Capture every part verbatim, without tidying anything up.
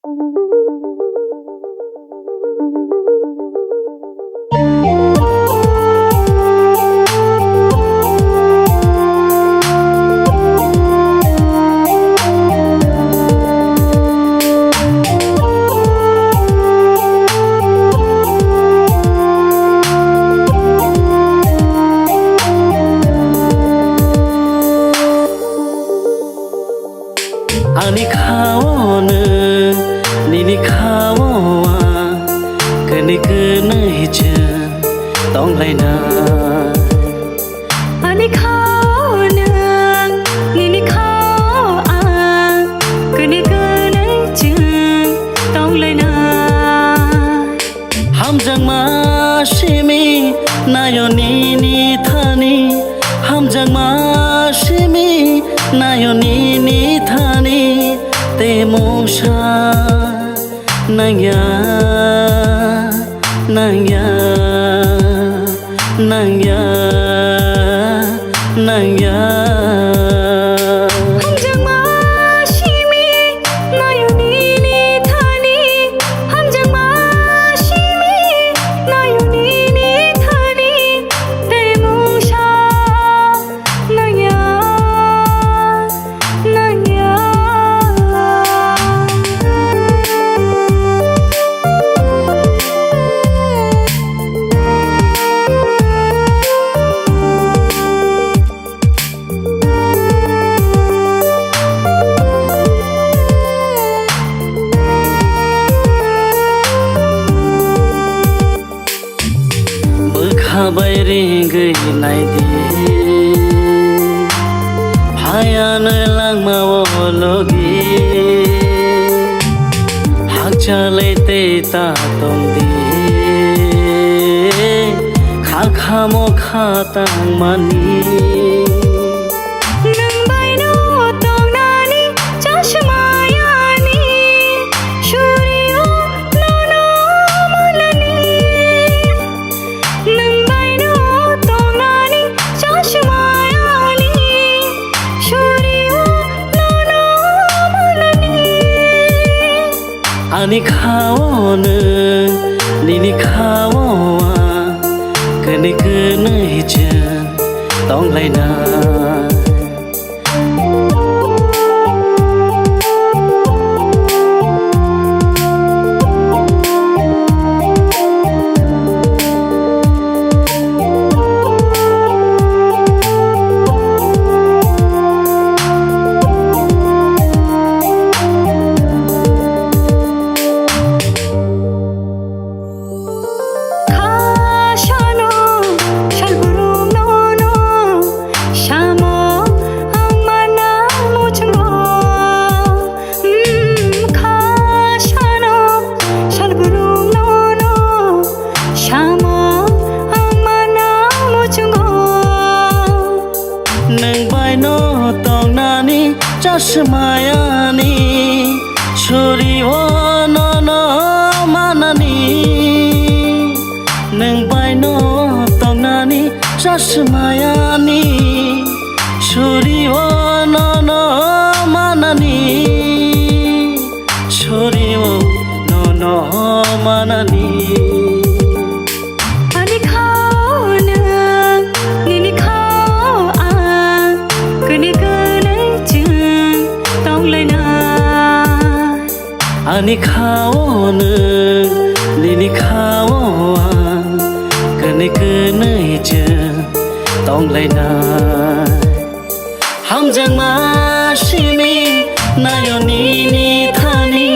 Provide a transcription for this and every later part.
Ani kha-o nwng, nini kha-o ang, kwnwi kwnwi chwng tonglaina. Ani kha-o nwng, nini kha-o ang, kwnwi kwnwi chwng tonglaina. Hamjakma simi nayo nini thani, hamjakma simi nayo nini thani, tei mungsa nangya, nangya, nangya, nangya. Hamjakma simi nayo nini thani, hamjakma simi nayo nini thani, tei mungsa nangya, nangya. Bwkha bai ringwi nai di, phaiyanw langma-o logi. Hakchalwi tei ta tong di, kha khamo kha tangmani. Nwng bai no tongnani chasma yani, suri-o nono manani. Nwng bai no tongnani chasma yani, suri-o nono manani. Ani kha-o nwng, nini kha-o ang, kwnwi kwnwi chwng tonglaina. Kha sano sal brum nono, samo ang mana muchungo. Hmm, kha sano sal brum nono, samo ang mana muchungo. Nwng bai no tongnani chasma yani, suri-o nono manani. Nwng bai no tongnani chasma yani, suri-o nono manani. Suri-o nono manani. Ani kha-o nwng, nini kha-o ang, kwnwi kwnwi chwng tonglaina. Ani kha-o nwng, nini kha-o ang, kwnwi kwnwi chwng tonglaina. Hamjakma simi nayo nini thani,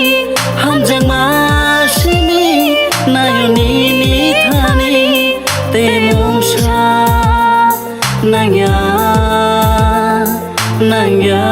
hamjakma simi nayo nini thani, tei mungsa nangya, nangya,